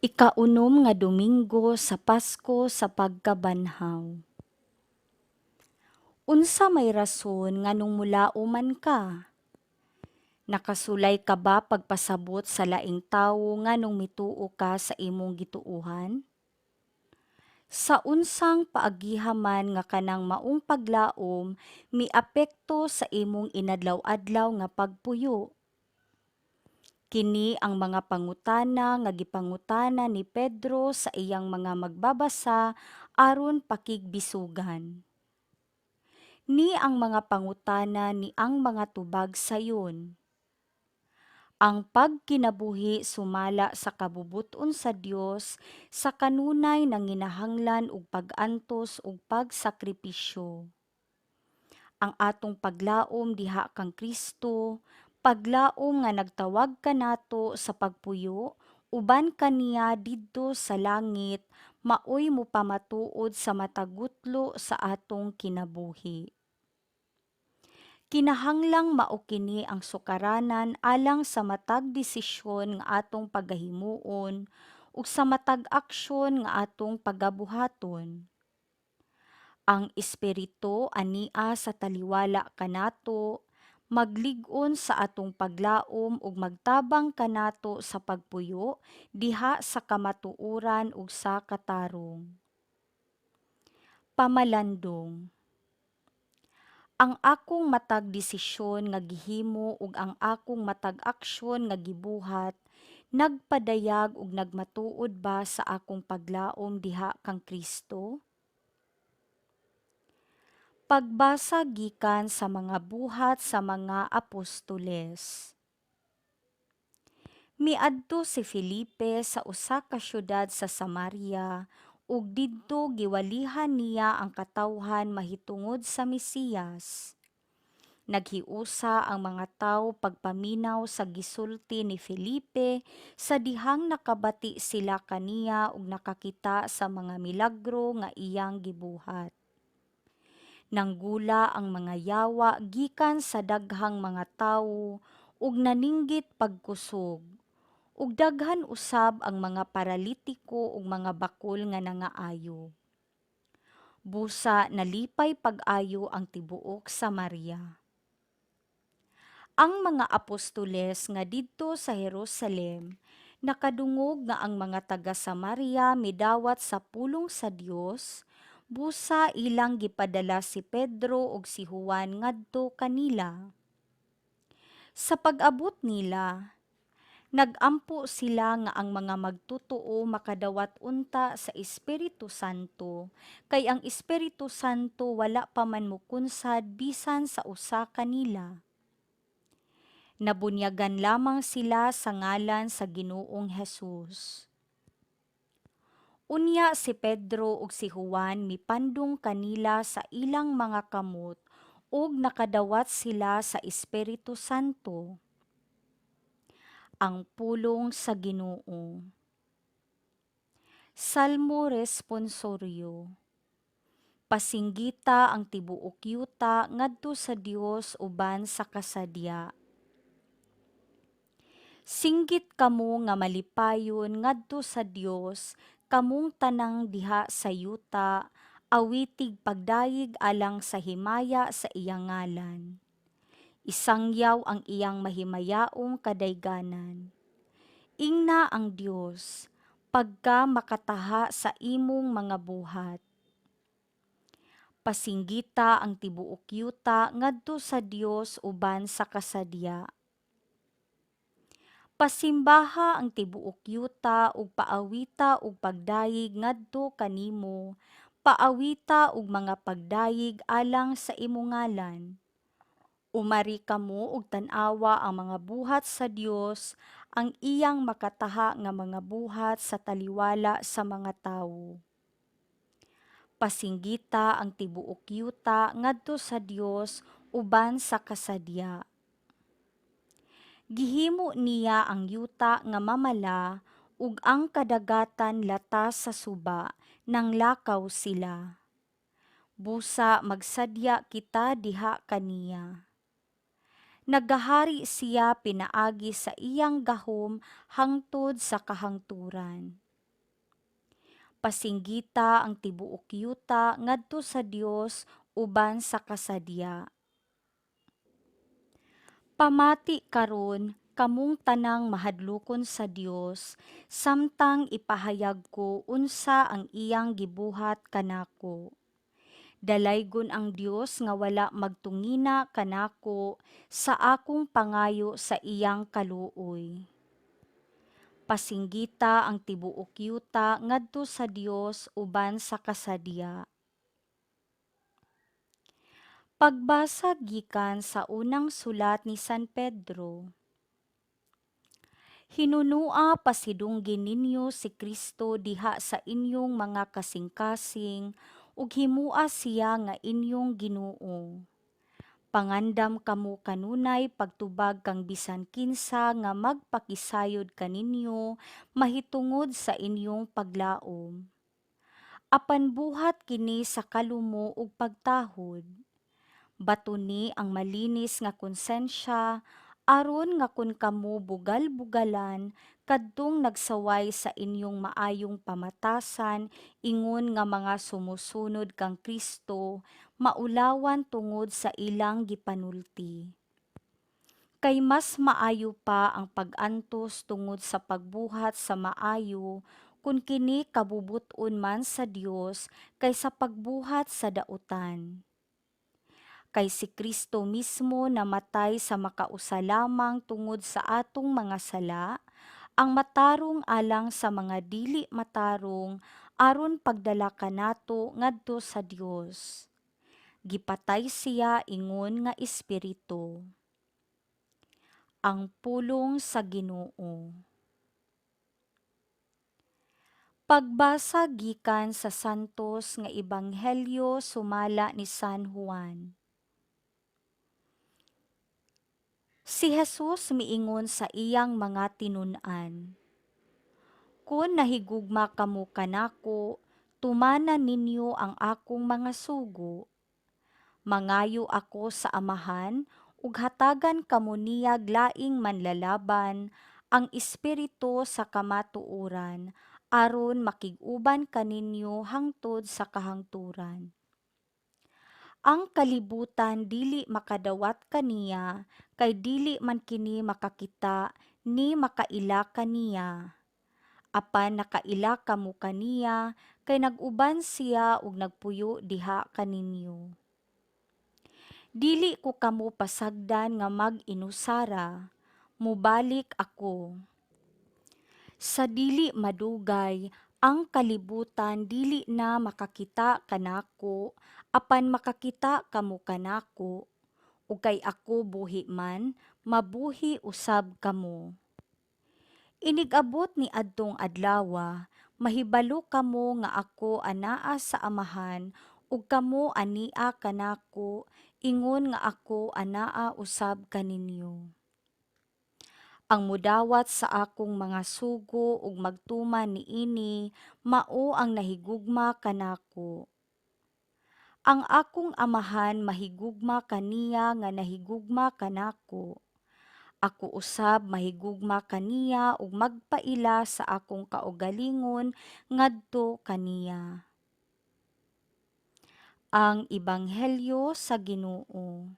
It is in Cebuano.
Ikaunom nga Domingo sa Pasko sa Pagkabanhaw. Unsa may rason nganong mulaom man ka? Nakasulay ka ba pagpasabot sa laing tawo nganong mituo ka sa imong gituohan? Sa unsang paagiha man nga kanang maong paglaom miapekto sa imong inadlaw-adlaw nga pagpuyo? Kini ang mga pangutana nga gipangutana ni Pedro sa iyang mga magbabasa aron pakigbisugan. Ni ang mga pangutana ni ang mga tubag sayon. Ang pagkinabuhi sumala sa kabubut-on sa Dios sa kanunay nanginahanglan og pag-antos ug pagsakripisyo. Ang atong paglaom diha kang Kristo, paglaom nga nagtawag kanato sa pagpuyo uban kaniya didto sa langit, maoy mopamatuod sa matag gutlo sa atong kinabuhi. Kinahanglang mao kini ang sukaranan alang sa matag desisyon nga atong pagahimuon ug sa matag aksyon nga atong pagabuhaton. Ang Espiritu ania sa taliwala kanato, maglig-on sa atong paglaom ug magtabang kanato sa pagpuyo diha sa kamatuoran ug sa katarong. Pamalandong. Ang akong matag desisyon nga gihimo ug ang akong matag aksyon nga gibuhat nagpadayag ug nagmatuod ba sa akong paglaom diha kang Kristo? Pagbasa gikan sa mga Buhat sa mga Apostoles. Miadto si Felipe sa usa ka syudad sa Samaria ug didto giwalihan niya ang katawhan mahitungod sa Mesiyas. Naghiusa ang mga tawo pagpaminaw sa gisulti ni Felipe sa dihang nakabati sila kaniya ug nakakita sa mga milagro nga iyang gibuhat. Nanggula ang mga yawa gikan sa daghang mga tawo ug naninggit pagkusog, ug daghan usab ang mga paralitiko ug mga bakol nga nangaayo. Busa nalipay pag-ayo ang tibuok Samaria. Ang mga apostoles nga didto sa Jerusalem nakadungog nga ang mga taga Samaria midawat sa pulong sa Dios, busa ilang gipadala si Pedro ug si Juan ngadto kanila. Sa pag-abot nila, nag-ampo sila nga ang mga magtotoo makadawat unta sa Espiritu Santo, kay ang Espiritu Santo wala pa man mokunsad bisan sa usa kanila. Nabunyagan lamang sila sa ngalan sa Ginoong Hesus. Unya si Pedro ug si Juan mipandong kanila sa ilang mga kamot ug nakadawat sila sa Espiritu Santo. Ang pulong sa Ginoo. Salmo responsoryo. Pasinggita ang tibuok yuta ngadto sa Dios uban sa kasadya. Singgit kamo nga malipayon ngadto sa Dios, kamong tanang diha sa yuta, awitig pagdayeg alang sa himaya sa iyang ngalan. Isangyaw ang iyang mahimayaong kadayganan. Ingna ang Dios, pagka makataha sa imong mga buhat. Pasinggita ang tibuok yuta ngadto sa Dios uban sa kasadya. Pasimbaha ang tibuok yuta ug paawita og pagdayeg ngadto kanimo, paawita og mga pagdayeg alang sa imong ngalan. Umari kamo ug tan-awa ang mga buhat sa Dios, ang iyang makataha nga mga buhat sa taliwala sa mga tawo. Pasinggita ang tibuok yuta ngadto sa Dios uban sa kasadya. Gihimo niya ang yuta nga mamala ug ang kadagatan latas sa suba, nanglakaw sila. Busa magsadya kita diha kaniya. Nagahari siya pinaagi sa iyang gahom hangtod sa kahangturan. Pasinggita ang tibuok yuta ngadto sa Dios uban sa kasadya. Pamati karon kamong tanang mahadlokon sa Dios samtang ipahayag ko unsa ang iyang gibuhat kanako. Dalaygon ang Dios nga wala magtungina kanako sa akong pangayo sa iyang kaluoy. Pasinggita ang tibuok yuta ngadto sa Dios uban sa kasadya. Pagbasa gikan sa unang sulat ni San Pedro. Hinunua pasidunggi ninyo si Kristo diha sa inyong mga kasingkasing ug himua siya nga inyong Ginoo. Pangandam kamo kanunay pagtubag kang bisan kinsa nga magpakisayod kaninyo mahitungod sa inyong paglaom. Apan buhat kini sa kalumo ug pagtahod. Batuni ang malinis nga konsensya aron nga kon kamo bugal-bugalan kadtong nagsaway sa inyong maayong pamatasan ingon nga mga sumusunod kang Kristo, maulawan tungod sa ilang gipanulti. Kay mas maayo pa ang pag-antos tungod sa pagbuhat sa maayo kun kini kabubut-on man sa Dios kaysa pagbuhat sa dautan. Kay si Kristo mismo namatay sa makausa lamang tungod sa atong mga sala, ang matarong alang sa mga dili matarong, aron pagdala kanato ngadto sa Dios. Gipatay siya ingon nga espiritu. Ang pulong sa Ginoo. Pagbasa gikan sa Santos nga Ebanghelyo sumala ni San Juan. Si Jesus miingon sa iyang mga tinun-an, "Kon nahigugma kamo kanako, tumana ninyo ang akong mga sugo. Mangayo ako sa Amahan ug hatagan kamo niyag laing manlalaban, ang Espiritu sa kamatuoran, aron makig-uban kaninyo hangtod sa kahangturan. Ang kalibutan dili makadawat kaniya, kay dili man kini makakita ni makaila kaniya. Apan nakaila kamo kaniya, kay nag-uban siya ug nagpuyo diha kaninyo. Dili ko kamo pasagdan nga mag-inusara, mobalik ako. Sa dili madugay, ang kalibutan dili na makakita kanako, apan makakita kamo kanako, ug kay ako buhi man, mabuhi usab kamo. Inig-abot ni adtong adlawa, mahibalo kamo nga ako anaa sa Amahan ug kamo ania kanako, ingon nga ako anaa usab kaninyo. Ang modawat sa akong mga sugo ug magtuman niini mao ang nahigugma kanako. Ang akong Amahan mahigugma kaniya nga nahigugma kanako. Ako usab mahigugma kaniya ug magpaila sa akong kaugalingon ngadto kaniya." Ang Ebanghelyo sa Ginoo.